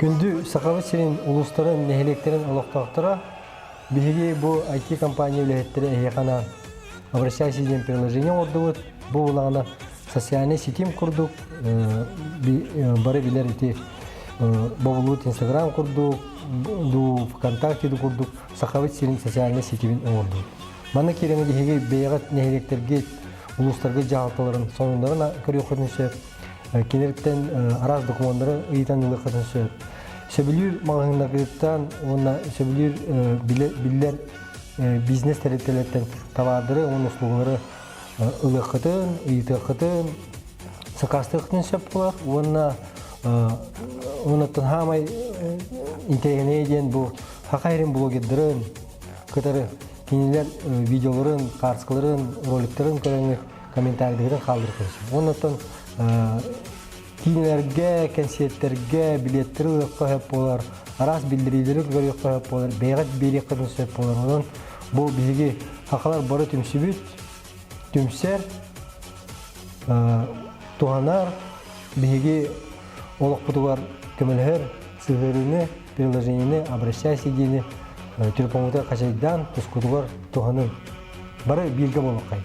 Күндү Сахабыт сирин улуустарын, нэһилиэктэрин олохтоохторо, биһиги бу IT-компания үлэһиттэрэ эһиэхэ анаан «Обращайся» диэн приложение оҥордубут. Бу улаҕана социальнай ситим курдук бары билэр ити бобулуут Инстаграм курдук, дуу ВКонтакте курдук Сахабыт сирин социальнай ситимин оҥордубут. Манна киирэн биһиги бэйэҕит нэһилиэктэргит, улуустаргыт дьаһалталарын сонуннарын көрүөххүтүн сөп. Кинилэртэн араас докумуоннары ыйытан ылыаххытын сөп. Сөбүлүүр маҕаһыыннаргытыттан уонна сөбүлүүр биллэр бизнес тэрилтэлэртэн табаардары уонна услугалары ылыаххытын, ыйытыаххытын, сакаастыаххытын сөп буолар уонна оннуттан хаамай интэриэһинэй диэн бу Саха сирин блогердарын кытары кинилэр видеоларын, карточкаларын, роликтарын көрөҥҥүт комментарийдарын хаалларыаххытын сөп. Оннуттан киинэлэргэ, кэнсиэртэргэ билиэттэри ылыахха сөп буолар, араас биллэриилэри көрүөххэ сөп буолар, бэйэҕит биэриэххитин сөп буолар. Онон бу биһиги сахалар бары түмсүбүт, түмсэр, туһанар, биһиги олохпутугар көмөлөһөр сыһыарыыны, приложениены, обращайся диэни телефоҥҥутугар хачайдаан тускутугар туһаныҥ. Бары бииргэ буолуоххай.